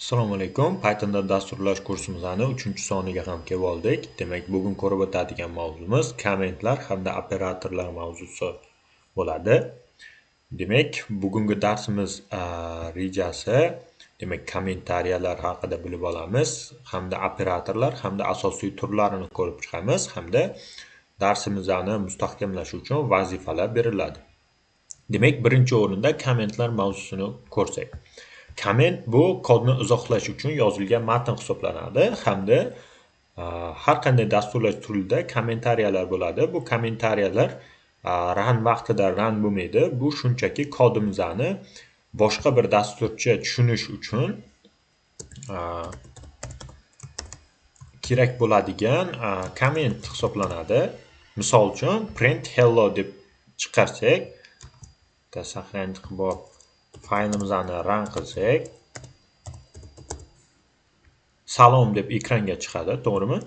Assalomu alaykum. Pythonda dasturlash kursimizni 3-soniga ham kelib oldik. Demak, bugun ko'rib o'tadigan mavzumiz kommentlar hamda operatorlar mavzusi bo'ladi. Demak, bugungi darsimiz rejasi, demak, kommentariyalar haqida bilib olamiz, hamda operatorlar hamda asosiy turlarini ko'rib chiqamiz, hamda darsimizni mustahkamlash uchun vazifalar beriladi. Demak, birinchi o'rinda kommentlar mavzusini ko'rsak. Komment bu kodni izohlash uchun yozilgan matn hisoblanadi hamda har qanday dasturlash turida kommentariyalar bo'ladi. Bu kommentariyalar run vaqtida run bo'lmaydi. Bu shunchaki kodimizni boshqa bir dasturchi tushunish uchun kerak bo'ladigan komment hisoblanadi. Misol uchun print hello deb chiqarsak, saqlanib qilib faylimizni run qilsak, salom deb ekranga chiqadi, to'g'rimi?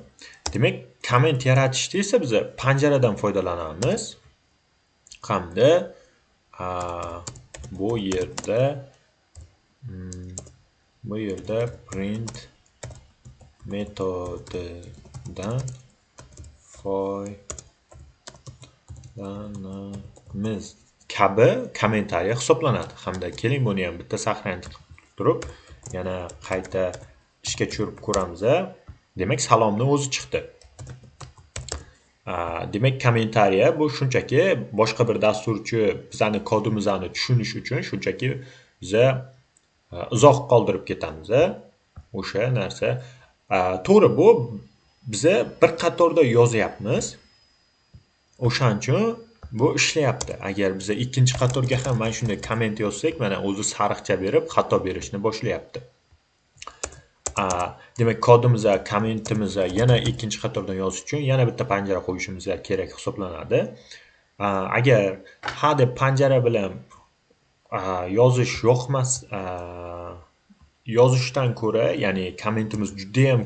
Demak, komment yaratishda esa biz panjaradan foydalanamiz hamda bu yerda print metodidan foydalanamiz kabi kommentariya hisoblanadi. Hamda keling buni ham bitta saqlanib turib, yana qayta ishga tushirib ko'ramiz. Demak, salomni o'zi chiqdi. Demak, kommentariya bu shunchaki boshqa bir dasturchi bizani kodimizni tushunish uchun shunchaki biza izoh qoldirib ketamiz. O'sha narsa. To'g'ri, bu biza bir qatorda yozyapmiz. O'shaning uchun bu ishlayapti. Agar biza ikkinchi qatorga ham mana shunday komment yozsak, mana o'zi sariqcha berib xato berishni boshlayapti. Demak, kodimizga, kommentimizga yana ikkinchi qatordan yozish uchun yana bitta panjara qo'yishimiz kerak hisoblanadi. Agar ha deb panjara bilan yozish yoqmas, yozishdan ko'ra, ya'ni kommentimiz juda ham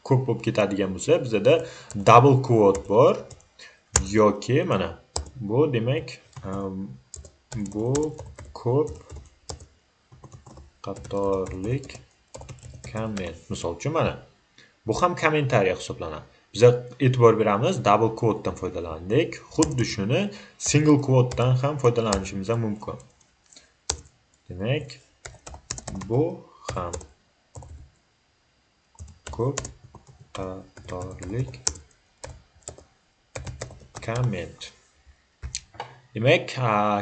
ko'p bo'lib ketadigan bo'lsa, bizda double quote bor yoki mana bu, demak, bu ko'p qatorlik komment. Misol uchun mana bu ham kommentariya hisoblanadi. Biz e'tibor beramiz, double quote dan foydalandik. Xuddi shuni single quote dan ham foydalanishimiz mumkin. Demak, bu ham ko'p qatorlik komment. Demak,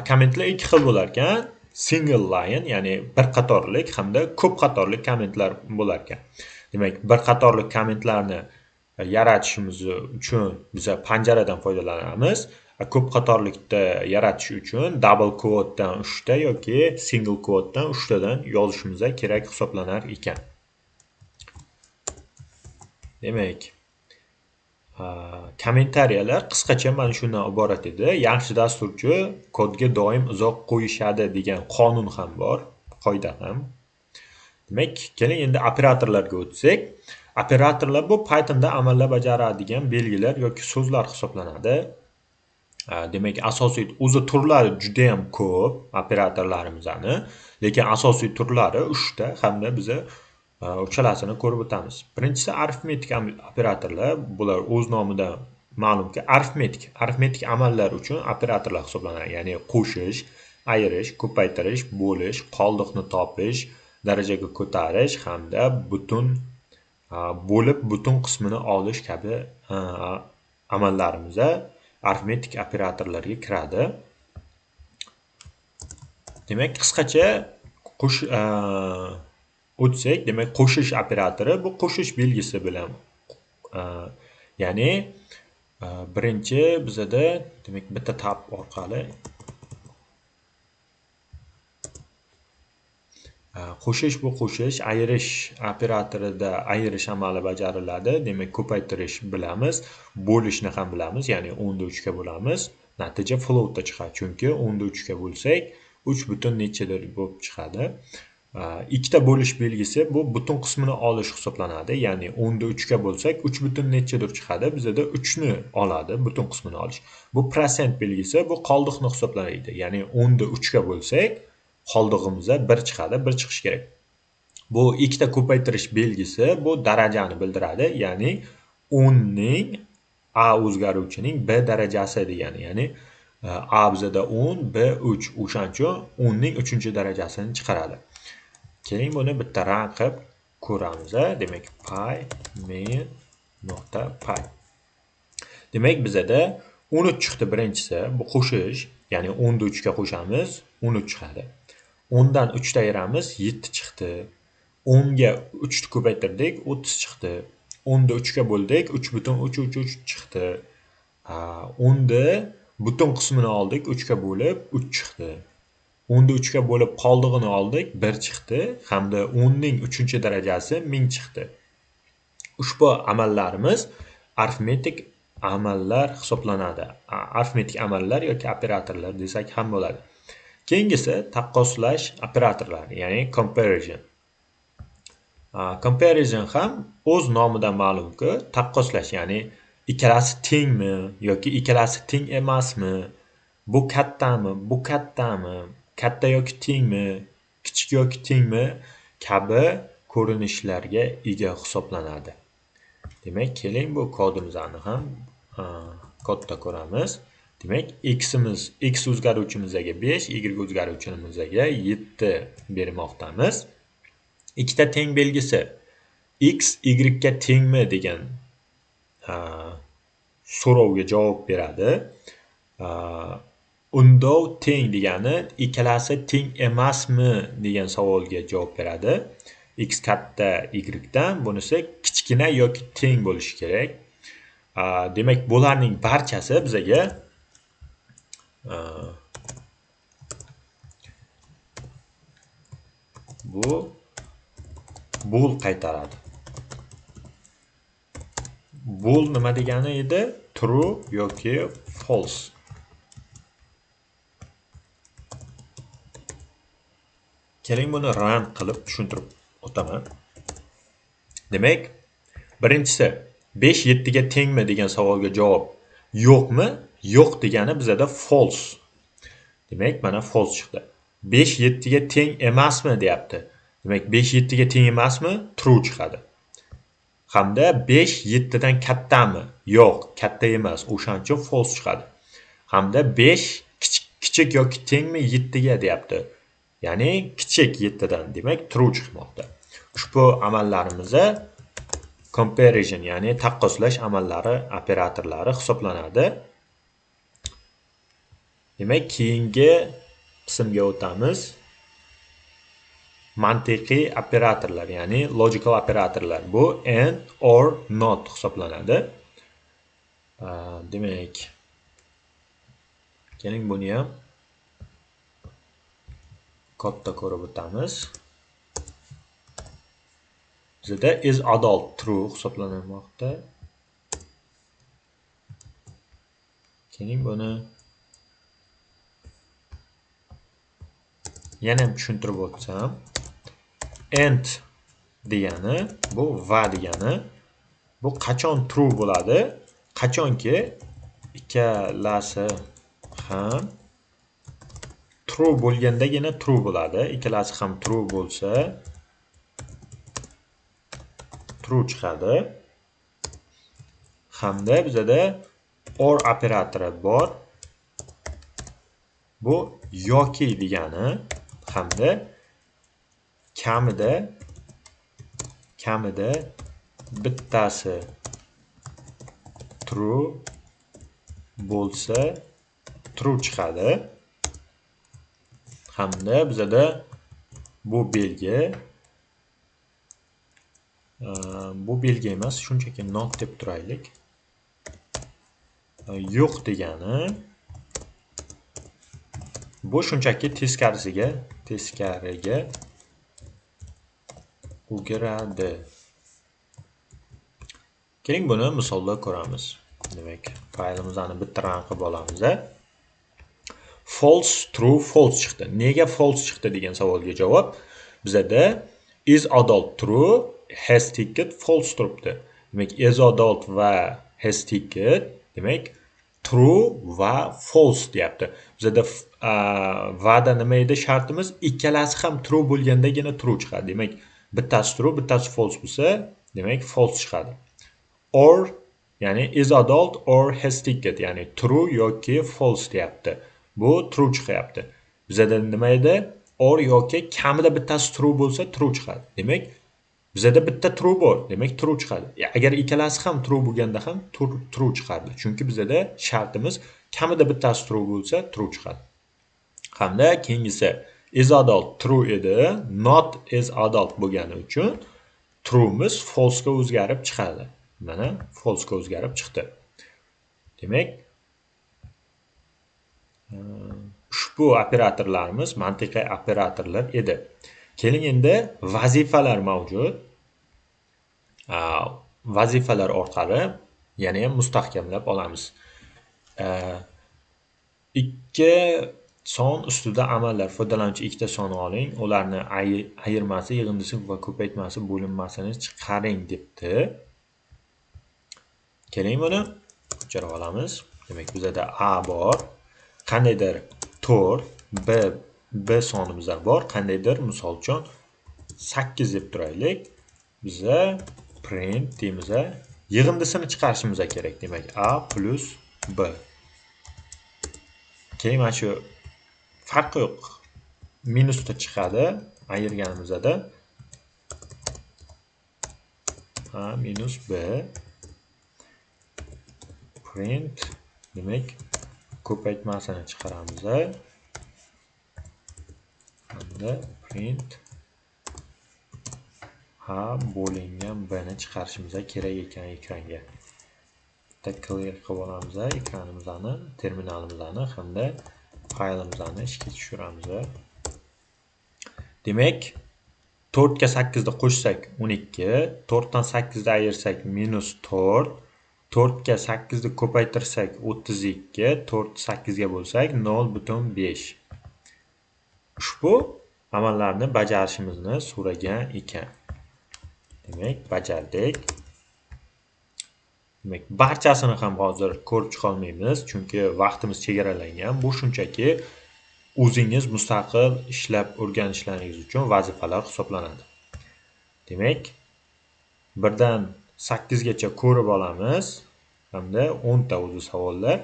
kommentlar ikki xil bo'lar ekan. Single line, ya'ni bir qatorlik hamda ko'p qatorlik kommentlar bo'lar ekan. Demak, bir qatorlik kommentlarni yaratishimiz uchun biz panjaradan foydalanamiz. Ko'p qatorlikda yaratish uchun double quote dan 3 ta yoki single quote dan 3 tadan yozishimiz kerak hisoblanar ekan. Demak, kommentariyalar qisqacha mana shundan iborat edi. Yaxshi dasturchi kodga doim izoh qo'yishadi degan qonun ham bor, qoida ham. Demak, keling endi operatorlarga o'tsak. Operatorlar bu Pythonda amallar bajaradigan belgilar yoki so'zlar hisoblanadi. Demak, asosiy o'zi turlari juda ham ko'p operatorlarimizni, lekin asosiy turlari 3 ta hamda biz uchalasini ko'rib o'tamiz. Birinchisi arifmetik operatorlar. Bular o'z nomidan ma'lumki arifmetik amallar uchun operatorlar hisoblanadi. Ya'ni qo'shish, ayirish, ko'paytirish, bo'lish, qoldiqni topish, darajaga ko'tarish hamda butun bo'lib butun qismini olish kabi amallarimiz arifmetik operatorlarga kiradi. Demak, qisqacha o'tsak, demak, qo'shish operatori bu qo'shish belgisi bilan, ya'ni birinchi bizada, demak, bitta tab orqali qo'shish bu qo'shish, ayirish operatorida ayirish amali bajariladi. Demak, ko'paytirish bilamiz, bo'lishni ham bilamiz, ya'ni 10 da 3 ga bo'lamiz. Natija floatda chiqadi, chunki 10 da 3 ga bo'lsak 3 butun nechadir bo'lib chiqadi. Ikkita bo'lish belgisi bu butun qismini olish hisoblanadi. Ya'ni 10 da 3 ga bo'lsak 3 butun nechadir chiqadi. Bizda 3 ni oladi butun qismini olish. Bu prosent belgisi bu qoldiqni hisoblanadi. Ya'ni 10 da 3 ga bo'lsak qoldig'imizda 1 chiqadi, 1 chiqish kerak. Bu ikkita ko'paytirish belgisi bu darajani bildiradi, ya'ni 10 ning a o'zgaruvchining b darajasi degani, ya'ni a bizada 10, b 3, o'shaning uchun 10 ning 3-darajasini chiqaradi. Keling buni bitta rang qilib ko'ramiz. Demak, pi main nuqta pi. Demak, bizada 13 chiqdi birinchisi, bu qo'shish, ya'ni 10 ni 3 ga qo'shamiz, 13 chiqadi. 10 dan 3 ta ayiramiz, 7 chiqdi. 10 ga 3 ni ko'paytirdik, 30 chiqdi. 10 ni 3 ga bo'ldik, 3.333 chiqdi. 10 ni butun qismini oldik, 3 ga bo'lib 3 chiqdi. 10 ni 3 ga bo'lib qoldig'ini oldik, 1 chiqdi hamda 10 ning 3-darajasi 1000 chiqdi. Ushbu amallarimiz arifmetik amallar hisoblanadi. Arifmetik amallar yoki operatorlar desak ham bo'ladi. Keyingisi taqqoslash operatorlari, ya'ni comparison. Comparison ham o'z nomidan ma'lumki, taqqoslash, ya'ni ikkalasi tengmi yoki ikkalasi teng emasmi, bu kattami, bu kattami, katta yoki tengmi, kichik yoki tengmi kabi ko'rinishlarga ega hisoblanadi. Demak, keling bu kodimizni ham kodda ko'ramiz. Demak, x o'zgaruvchimizga 5, y o'zgaruvchimizga 7 bermoqdamiz. Ikkita teng belgisi x y ga tengmi degan so'rovga javob beradi. Undov teng degani ikkalasi teng emasmi degan savolga javob beradi. X katta y dan, bunisi kichkina yoki teng bo'lishi kerak. Demak, bularning barchasi bizaga bu bool qaytaradi. Bool nima degani edi? True yoki false. Keling buni run qilib tushuntirib o'taman. Demak, birinchisi 5 7 ga tengmi degan savolga javob yo'qmi? Yo'q degani bizada false. Demak, mana false chiqdi. 5 7 ga teng emasmi deyapti. Demak, 5 7 ga teng emasmi? True chiqadi. Hamda 5 7 dan kattami? Yo'q, katta emas. O'shaning uchun false chiqadi. Hamda 5 kichik yoki tengmi 7 ga deyapti. Ya'ni kichik 7 dan, demak true chiqmoqda. Ushbu amallarimizni comparison, ya'ni taqqoslash amallari operatorlari hisoblanadi. Demak, keyingi qismga o'tamiz. Mantiqiy operatorlar, ya'ni logical operatorlar. Bu and, or, not hisoblanadi. Demak, keling buni ham kodda ko'rib o'tamiz. Bizda is adult true hisoblanmoqda. Keling buni yana ham tushuntirib o'tsam. And degani bu va degani. Bu qachon true bo'ladi? Qachonki ikkalasi ham true bo'lgandagina true bo'ladi. Ikkalasi ham true bo'lsa true chiqadi. Hamda bizada or operatori bor. Bu yoki degani hamda kamida bittasi true bo'lsa true chiqadi. Hamda bizada bu belgi emas, shunchaki not deb turaylik. Yo'q degani bu shunchaki teskariga o'giradi. Keling buni misolda ko'ramiz. Demak, faylimizni bitta rang qilib olamiz. False, true, false chiqdi. Nega false chiqdi degan savolga javob bizada is adult true, has ticket false turibdi. Demak, is adult va has ticket, demak true va false deyapti. Bizada va'da nima edi shartimiz? Ikkalasi ham true bo'lgandagina true chiqadi. Demak, Bittasi true, bittasi false bo'lsa, demak false chiqadi. Or, ya'ni is adult or has ticket, ya'ni true yoki false deyapti. Bu true chiqyapti. Bizada nima edi? Or yoki kamida bittasi true bo'lsa true chiqadi. Demak, bizada bitta true bor, demak true chiqadi. Agar ikkalasi ham true bo'lganda ham true chiqardi. Chunki bizada shartimiz kamida bittasi true bo'lsa true chiqadi. Hamda keyingisi is adult true edi, not is adult bo'lgani uchun true'miz false ga o'zgarib chiqadi. Mana false ga o'zgarib chiqdi. Demak, ushbu operatorlarimiz mantiqiy operatorlar edi. Keling endi vazifalar mavjud. Vazifalar orqali yana ham mustahkamlab olamiz. 2 son ustida amallar. Foydalanuvchi ikkita son oling, ularni ayirmasi, yig'indisi va ko'paytmasi bo'linmasini chiqaring debdi. Keling buni ko'chirib olamiz. Demak, bizada A bor, qandaydir 4, B sonimiz bor, qandaydir misol uchun 8 deb turaylik. Biza print deymiz, yig'indisini chiqarishimiz kerak. Demak, A plus B. Keyin mana shu farqi yo'q. Minusda chiqadi ayirganimizda. A minus B print, demak ko'paytmasini chiqaramiz. Hamda print A bo'lingan B ni chiqarishimiz kerak ekan ekranga. Bitta clear qilib olamiz ekranimizni, terminalimizni hamda faylimizni ishga tushiramiz. Demak, 4 ga 8 ni qo'shsak 12, 4 dan 8 ni ayirsak -4, 4 ga 8 ni ko'paytirsak 32, 4 8 ga bo'lsak 0.5. Ushbu amallarni bajarishimizni so'ragan ekan. Demak, bajardik. Demak, barchasini ham hozir ko'rib chiqa olmaymiz, chunki vaqtimiz chegaralangan. Bu shunchaki o'zingiz mustaqil ishlab o'rganishlaringiz uchun vazifalar hisoblanadi. Demak, 1 dan 8 gacha ko'rib olamiz hamda 10 ta o'zi savollar.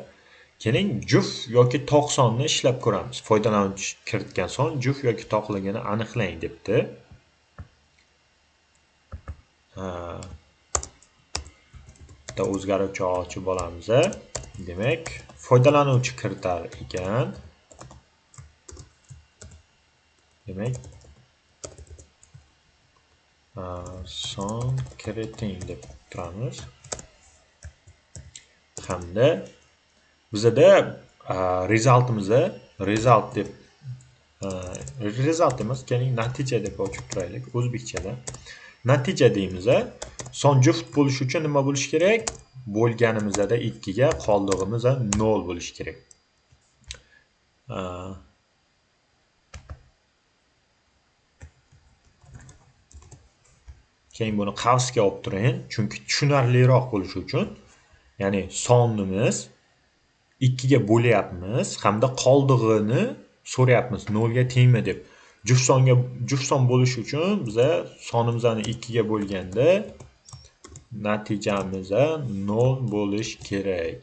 Keling, juft yoki to'q sonni ishlab ko'ramiz. Foydalanuvchi kiritgan son juft yoki to'qligini aniqlang debdi. Bitta o'zgaruvchi ochib olamiz. Demak, foydalanuvchi kiritar ekan. Demak, son kiriting deb turamiz. Hamda bizada resultimizni result deb result emas, keling natija deb ochib turaylik o'zbekchada. Natija deymiz. Son juft bo'lishi uchun nima bo'lishi kerak? Bo'lganimizda 2 ga, qoldig'imiz 0 bo'lishi kerak. Keyin buni qavsga olib turing, chunki tushunarliroq bo'lishi uchun. Ya'ni sonimiz 2 ga bo'lyapmiz hamda qoldig'ini so'rayapmiz 0 ga tengmi deb. Juft son bo'lishi uchun biza sonimizni 2 ga bo'lganda natijamiz 0 bo'lishi kerak.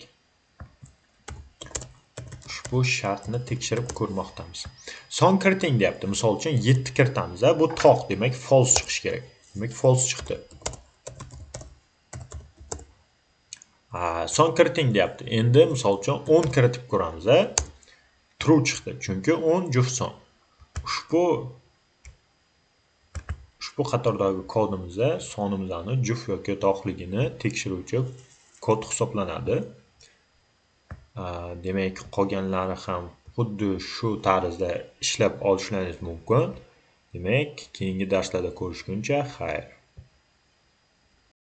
Ushbu shartni tekshirib ko'rmoqdamiz. Son kiriting deyapti. Misol uchun 7 kiritamiz. Bu to'q, demak false chiqishi kerak. Demak false chiqdi. Son kiriting deyapti. Endi misol uchun 10 kiritib ko'ramiz. True chiqdi, chunki 10 juft son. Ushbu qatordagi kodimizda sonimizni juft yoki to'qligini tekshiruvchi kod hisoblanadi. Demak, qolganlari ham xuddi shu tarzda ishlab olishlaringiz mumkin. Demak, keyingi darslarda ko'rishguncha xayr.